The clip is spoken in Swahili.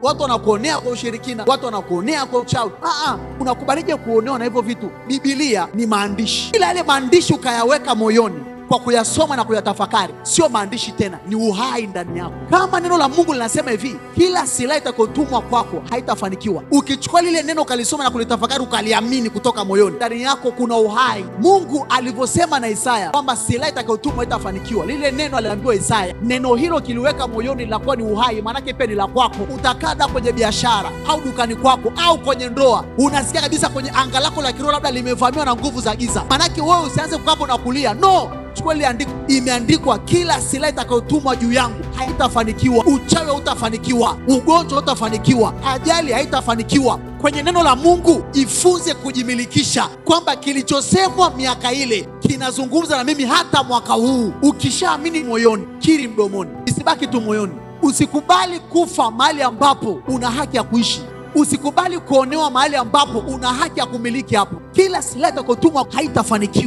Watu wanakuonea kwa ushirikina, watu wanakuonea kwa uchawi. Unakubalije kuonewa na hivyo vitu? Biblia ni maandishi, ila yale maandishi ukayaweka moyoni kwa kuyasoma na kuyatafakari, sio maandishi tena, ni uhai ndani yako. Kama neno la Mungu linasema hivi, kila silaha itakayotumwa kwako haitafanikiwa. Ukichukua lile neno ukalisoma na kulitafakari ukaliamini kutoka moyoni, ndani yako kuna uhai. Mungu alivyosema na Isaya kwamba silaha itakayotumwa haitafanikiwa, lile neno aliambiwa Isaya, neno hilo kiliweka moyoni linakuwa ni uhai, maanake pia ni la kwako. Utakada kwenye biashara au dukani kwako au kwenye ndoa, unasikia kabisa kwenye anga lako la kiroho labda limevamiwa na nguvu za giza, maanake wewe usianze kukaa na kulia, no. Chukua ile andiko, imeandikwa, kila silaha itakayotumwa juu yangu haitafanikiwa. Uchawi hautafanikiwa, ugonjwa hautafanikiwa, ajali haitafanikiwa. Kwenye neno la Mungu jifunze kujimilikisha, kwamba kilichosemwa miaka ile kinazungumza na mimi hata mwaka huu. Ukishaamini moyoni, kiri mdomoni, isibaki tu moyoni. Usikubali kufa mahali ambapo una haki ya kuishi. Usikubali kuonewa mahali ambapo una haki ya kumiliki hapo. Kila silaha itakayotumwa haitafanikiwa.